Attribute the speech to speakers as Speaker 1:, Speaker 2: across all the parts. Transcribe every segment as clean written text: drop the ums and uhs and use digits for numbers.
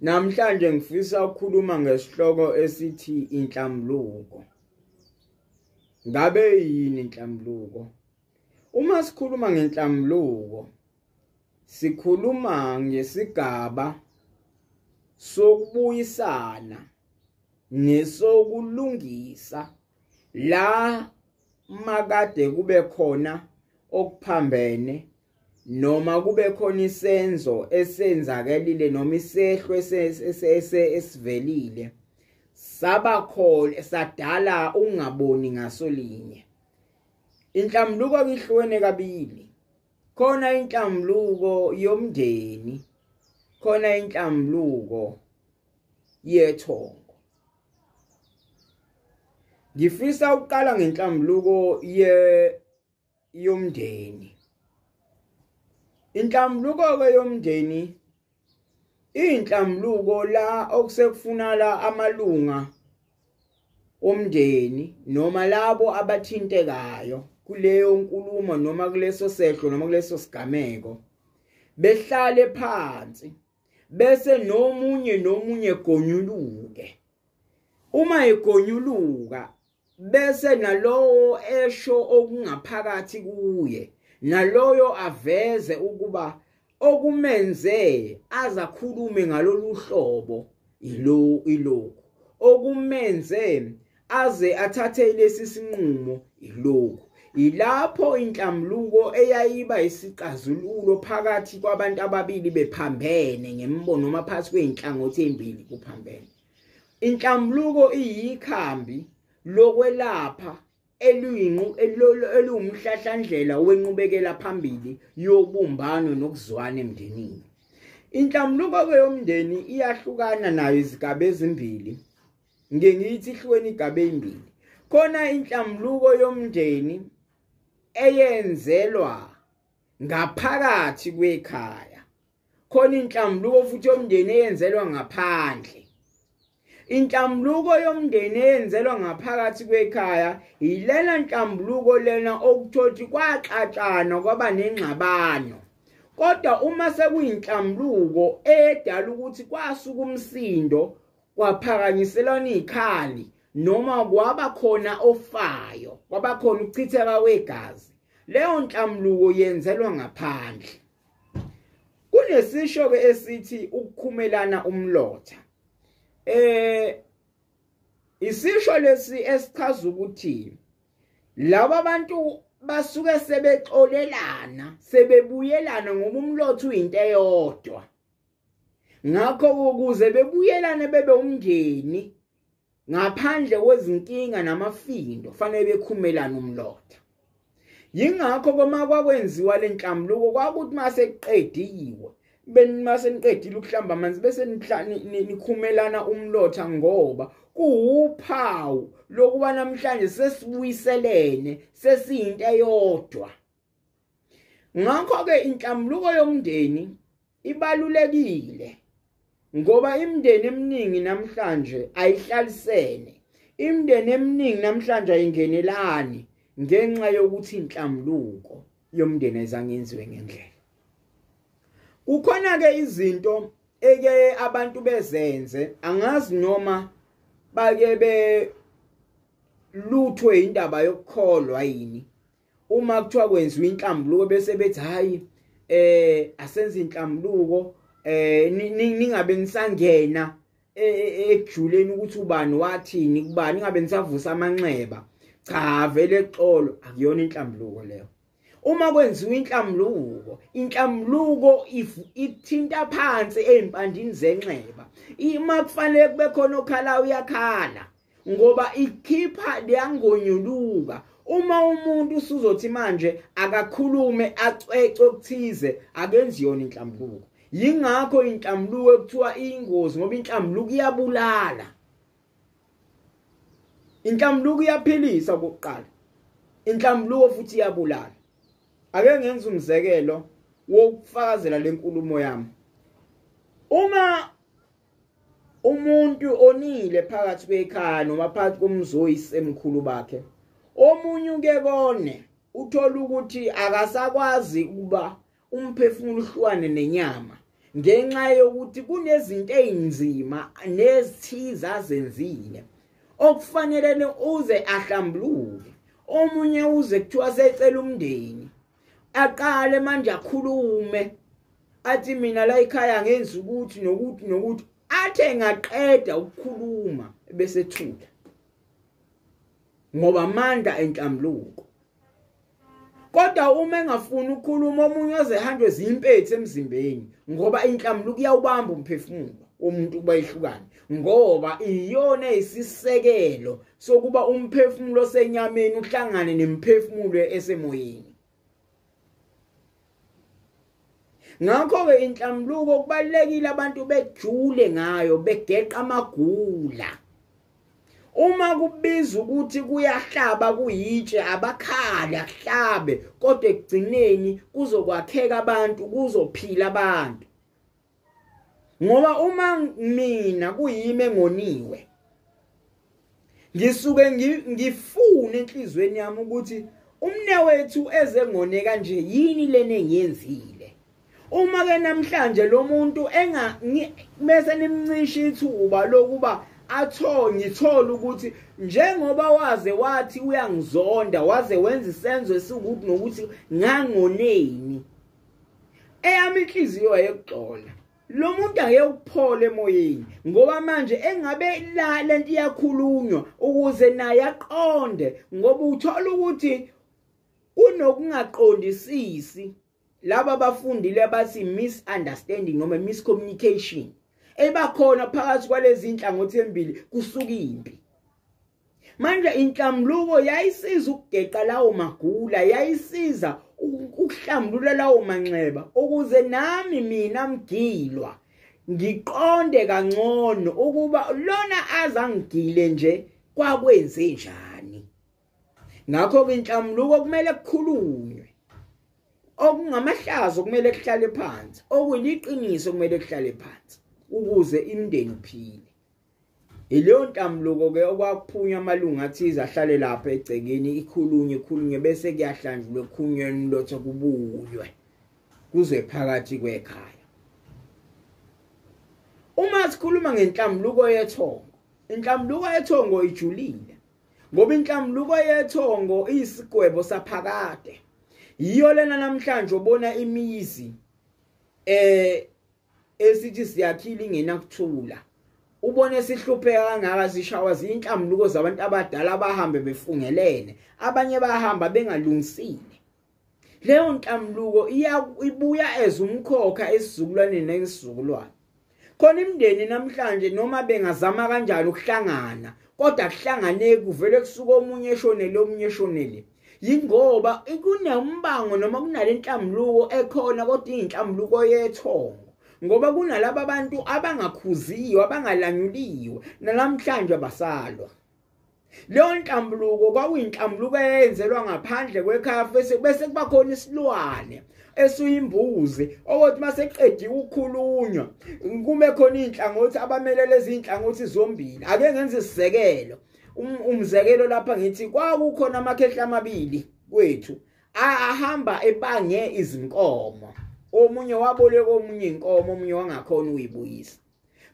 Speaker 1: Namhlanje ngifisa ukukhuluma ngesihloko esithi inhlambuluko. Ngabe yini inhlambuluko? Uma sikhuluma ngenhlambuluko, sikhuluma ngesigaba sokubuyisana nesokulungisa la makade kube khona okuphambene noma kube khona isenzo esenzakelile noma isehlo esivelile saba khona sadala ungaboni ngasolinye. Inhlambuluko ihlukene kabili. Khona inhlambuluko yomndeni, khona inhlambuluko yethongo. Ngifisa ukuqala ngenhlambuluko yomndeni. Inhlambuluko ke yomndeni inhlambuluko la okusekufunala amalunga omndeni noma labo abathintekayo kuleyo nkulumo noma kuleso sehlo noma kuleso sigameko behlale phansi bese nomunye nomunye gonyuluke. Uma egonyuluka bese nalowo esho okungaphakathi kuye, naloyo aveze ukuba okumenze azakhulume ngalolu hlobo ilokhu, okumenze aze athathe lesi sinqumo ilokhu. Ilapho inhlambuluko eyayiba isixazululo phakathi kwabantu ababili bephambene ngembono noma phakathi kwey'nhlangothi ey'mbili kuphambene. Inhlambuluko iyikhambi lokwelapha eliwumhlahlandlela wenqubekela phambili yobumbano nokuzwana emndenini. Inhlambuluko yomndeni iyahlukana nayo izigaba ezimbili. Ngeke ngithi ihlukene igaba ezimbili. Khona inhlambuluko yomndeni eyenzelwa ngaphakathi kwekhaya, khona inhlambuluko futhi yomndeni eyenzelwa ngaphandle. Inhlambuluko yomndeni eyenzelwa ngaphakathi kwekhaya yilena nhlambuluko lena okuthothi kwaxatshana kwaba nengxabano. Kodwa uma sekuyinhlambuluko edala ukuthi kwasuka umsindo kwaphakanyiselwana izikhali noma kwaba khona ofayo, kwaba khona ukuchitheka kwegazi, leyo nhlambuluko yenzelwa ngaphandle. Kunesisho ke esithi ukukhumelana umlotha. Isisho lesi esichaza ukuthi laba bantu basuke sebexolelana, sebebuyelana ngoba umlotha uyinto eyodwa. Ngakho ukuze bebuyelane bebe umndeni ngaphandle kwezinkinga namafindo fanele bekhumelane umlotha. Yingakho koma kwakwenziwa lenhlambuluko kwakuthi mase kuqediwe, mase niqedile ukuhlamba amanzi bese nikhumelana umlotha, ngoba kuwuphawu lokuba namhlanje sesibuyiselene, sesiyinto eyodwa. Ngakho ke inhlambuluko yomndeni ibalulekile ngoba imindeni eminingi namhlanje ayihlalisene, imindeni eminingi namhlanje ayingenelani ngenxa yokuthi inhlambuluko yomndeni ayizange yenziwe ngendlela. Kukhona ke izinto eke abantu bezenze, angazi noma bake beluthwe indaba yokukholwa yini. Uma kuthiwa kwenziwa inhlambuluko bese bethi hayi asenze inhlambuluko, ningabe nisangena ekujuleni ukuthi ubani wathini kubani, ningabe nisavusa amanxeba. Cha, vele xolo, akuyona inhlambuluko leyo. Uma kwenziwa inhlambuluko, inhlambuluko ithinta phansi ey'mpandini zenxeba. Uma kufanele kube khona okhala uyakhala ngoba ikhipha liyangonyuluka. Uma umuntu usuzothi manje akakhulume acwece okuthize, akenzi yona inhlambuluko. Yingakho inhlambuluko ekuthiwa iyingozi, ngoba inhlambuluko iyabulala. Inhlambuluko iyaphilisa okokuqala, inhlambuluko futhi iyabulala. Ake ngenze umzekelo wokufakazela lenkulumo yami. Uma umuntu onile phakathi kwekhaya noma phakathi komzoyisi emkhulu bakhe, omunye uke kone, uthola ukuthi akasakwazi ukuba umphefumulo uhlukane nenyama. Ngenxa yokuthi kunezinto ezinzima nezithiza azenzile okufanele uze ahlambuluke. Omunye uze kuthiwa secela umndeni, aqale manje akhulume athi mina la ekhaya ngenza ukuthi nokuthi nokuthi, athe engaqeda ukukhuluma bese thula, ngoba amandla enhlambuluko. Kodwa uma engafuni ukukhuluma, omunye ozehanjwe zimpethu emzimbeni, ngoba inhlambuluko iyawubamba umphefumulo womuntu kuba ihlukane, ngoba iyona isisekelo sokuba umphefumulo osenyameni uhlangane nemphefumulo esemoyeni. Ngakho-ke inhlambuluko kubalulekile abantu bejule ngayo, begeqa amagula. Uma kubiza ukuthi kuyahlaba kuyitshe, abakhali akuhlabe, kodwa ekugcineni kuzokwakheka abantu, kuzophila abantu. Ngoba uma mina kuyimi engoniwe, ngisuke ngifune enhlizweni yami ukuthi umne wethu eze ngone kanje, yini lena engiyenzile? Uma ke namhlanje lo muntu bese nimncisha ithuba lokuba ngithola ukuthi njengoba waze wathi uyangizonda, waze wenza isenzo esikuthi nokuthi ngangoneni, eyami inhliziyo ayekuxola. Lo muntu angeke ukuphola emoyeni, ngoba manje engabe la lento iyakhulunywa ukuze naye aqonde, ngoba uthola ukuthi kunokungaqondisisi. Laba abafundile bathi misunderstanding noma miscommunication ebakhona phakathi kwalezi inhlangothi embili, kusuka impi. Manje inhlambuluko yayisiza ukugeqa lawo magula, yayisiza ukuhlambulula lawo manxeba, ukuze nami mina mgilwa ngiqonde kangcono ukuba lona azangigile nje kwakwenze njani. Ngakho-ke inhlambuluko kumele kukhulunywe, okungamahlazo kumele kuhlale phansi, okuliqiniso kumele kuhlale phansi ukuze imindeni uphile. Ileyo nhlambuluko ke okwakuphunywa amalungu athize ahlale lapha egcekeni, ikhulunywe ikhulunywe bese kuyahlanjulwa kukhulunywe umlotha kubuywe kuze phakathi kwekhaya. Uma sikhuluma ngenhlambuluko yethongo, inhlambuluko yethongo ijulile, ngoba inhlambuluko yethongo iyisigwebo saphakade. Yiyo lena namhlanje ubona imizi esithi siyakhile ingenakuthula, ubone sihlupheka kangaka, sishawa zinhlambuluko zabantu abadala abahambe befungelene, abanye bahamba bengalungisile. Leyo nhlambuluko ibuya ezumkhokha esizukulwaneni nesizukulwane. Khona imindeni namhlanje noma bengazama kanjani ukuhlangana, kodwa kuhlanganeki, kuvele kusuka omunye eshonele omunye eshonele. Yingoba kunembango noma kunale nhlambuluko ekhona, kodwa inhlambuluko yethongo, ngoba kunalabo abantu abangakhuziwe, abangalanyuliwe, namhlanje basalwa. Leyo nhlambuluko kwakuyinhlambuluko eyenzelwa ngaphandle kwekhaya, bese kuba khona isilwane esuyimbuzi okuthi maseqediwe ukukhulunywa kume khona inhlangothi abamele lezi inhlangothi zombili. Ake ngenze isisekelo, umzekelo lapha ngithi kwakukhona amakhehla amabili kwethu ahamba ebange izinkomo, omunye waboleka omunye inkomo, omunye wangakhona uyibuyisa.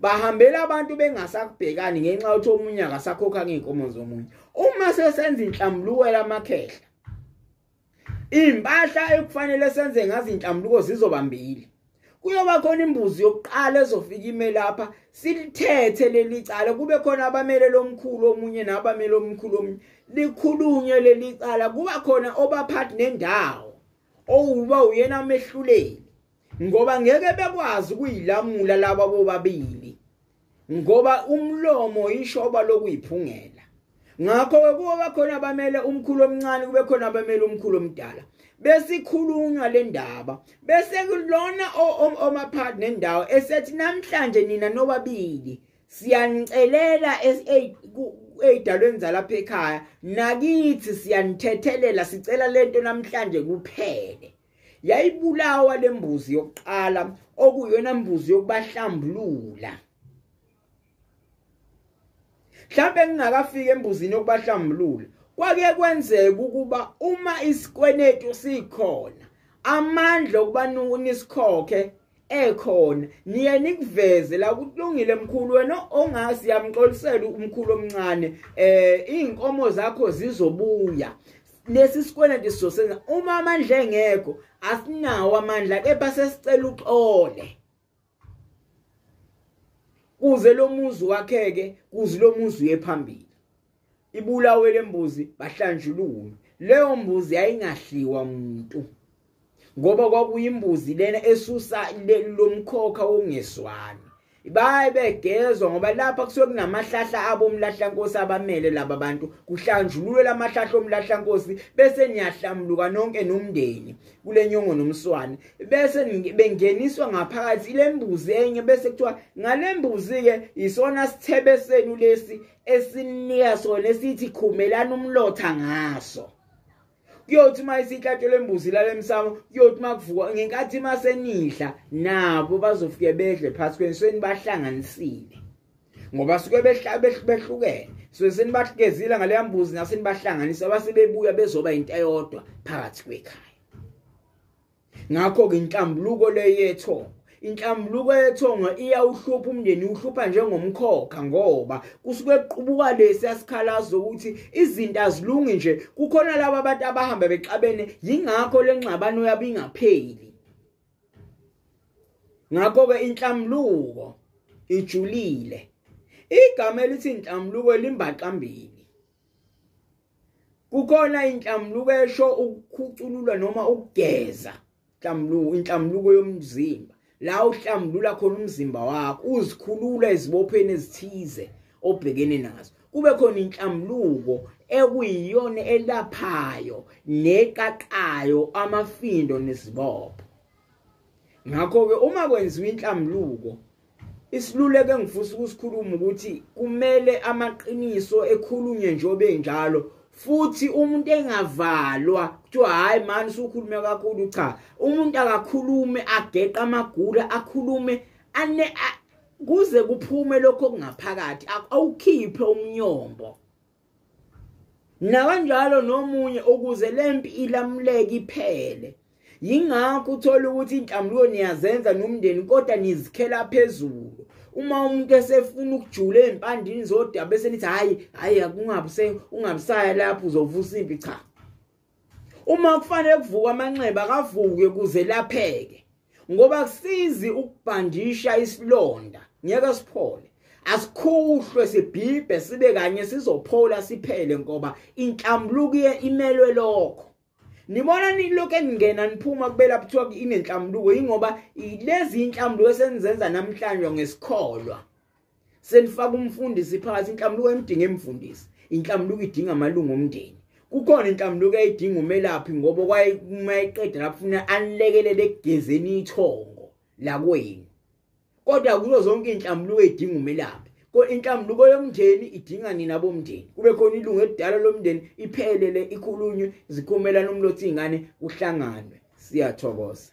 Speaker 1: Bahambela abantu bengasakubhekani ngenxa yokuthi omunye akasakhokha ngeinkomo zomunye. Uma sesenza inhlambuluko lamakhehla, impahla ekufanele senze ngazo inhlambuluko zizobambili. Kuyoba khona imbuzi yokuqala ezofika ime lapha, silithethe leli cala, kube khona abamele lomkhulu omunye nabamele omkhulu omunye, likhulunywe leli cala, kuba khona obaphathi nendawo owuba uyena amehluleli, ngoba ngeke bekwazi ukuyilamula laba bobabili, ngoba umlomo ishoba lokuyiphungela. Ngakho-ke kuba khona abamele umkhulu omncane, kube khona abamele umkhulu omdala, besikhulunywa le ndaba, bese kulona omaphathi nendawo esethi namhlanje nina nobabili siyanicelela ey'dalweni zalapha ekhaya, nakithi siyanithethelela, sicela lento namhlanje kuphele. Yayibulawa lembuzi yokuqala okuyona mbuzi yokubahlambulula. Mhlambe ngingakafika embuzini yokubahlambulula, kwake kwenzeka ukuba uma isikwenetu sikhona, amandla okuba nisikhokhe ekhona niye nikuveze la kulungile mkhulu wena ongasi yamxolisela umkhulu omncane inkomo zakho zizobuya lesi sikweletu sizosenza uma amandla engekho asinawo amandla kepha sesicela uxole kuze lo muzi wakheke kuze lo muzi uye phambili ibulawe lembuzi bahlanjululwe leyo mbuzi yayingahliwa umuntu ngoba kwakuyimbuzi lena esusa lomkhokha wongeswani baye begezwa ngoba lapha kusuke kunamahlahla abo omlahlankosi abamele laba bantu kuhlanjululwe lamahlahla omlahlankosi bese niyahlamuluka nonke nomndeni kule nyongo nomswane bese bengeniswa ngaphakathi lembuzi enye bese kuthiwa ngalembuzi ke isona sithebe senu lesi esinika sona esithi khumelana umlotha ngaso kuyothi uma isihlatshwe lembuzi lale msamo kuyothi makuvuka ngenkathi masenidla nabo bazofike bedle phakathi kwenu senibahlanganisile ngoba suke behlukene so senibahlukezile ngale mbuzi nasenibahlanganisa base bebuya bezoba into eyodwa phakathi kwekhaya. Ngakho ke inhlambuluko leyethongo inhlambuluko yethongo iyawuhlupha umndeni uhlupha njengomkhokha ngoba kusuke kuqubuka lesi asikhalazo ukuthi izinto azilungi nje kukhona laba abantu abahamba bexabene yingakho lengxabano yabo ingapheli. Ngakho ke inhlambuluko ijulile. Igama elithi inhlambuluko limbaxambili. Kukhona inhlambuluko esho ukukhucululwa noma ukugeza inhlambuluko yomzimba la uhlambulula khona umzimba wakho uzikhulula ezibopheni ezithize obhekene nazo. Kube khona inhlambuluko ekuyiyona elaphayo neqaqayo amafindo nezibopho. Ngakho ke uma kwenziwa inhlambuluko isiluleko engifisa ukusikhuluma ukuthi kumele amaqiniso ekhulunywe njengoba enjalo futhi umuntu engavalwa kuthiwa hayi mani usukhulume kakhulu. Cha, umuntu akakhulume ageqa amagula akhulume ane kuze kuphume lokho okungaphakathi awukhiphe umnyombo nakanjalo nomunye ukuze lempi ilamuleke iphele. Yingakho uthola ukuthi inhlambuluko niyazenza nomndeni kodwa nizikhela phezulu. Uma umuntu esefuna ukujula empandini zodaba bese nithi hayi hayi akungabe ungabisaya lapho uzovusa impi. Cha, uma kufanele kuvuka amanxeba akavuke kuze lapheke ngoba kusizi ukubhandisha isilonda ngeke siphole. Asikhuhlwe sibhibhe sibe kanye sizophola siphele ngoba inhlambuluko imelwe lokho. Nibona nilokhu eningena niphuma kubela kuthiwa inenhlambuluko ingoba lezi inhlambuluko esenizenza namhlanje ngesikholwa senifaka umfundisi phakathi. Inhlambuluko emdinga emfundisi, inhlambuluko idinga amalungu omndeni. Kukhona inhlambuluko eyidinga umelaphi ngoba kwaye uma eqeda lapho ufuna anilekelele ekugezeni ithongo la kwenu. Kodwa kuzo zonke inhlambuluko edinga umelaphi. Inhlambuluko yomndeni idinga nina bomndeni kube khona ilungu elidala lomndeni iphelele ikhulunywe zikhumelana umlotha ingane kuhlanganwe. Siyathokoza.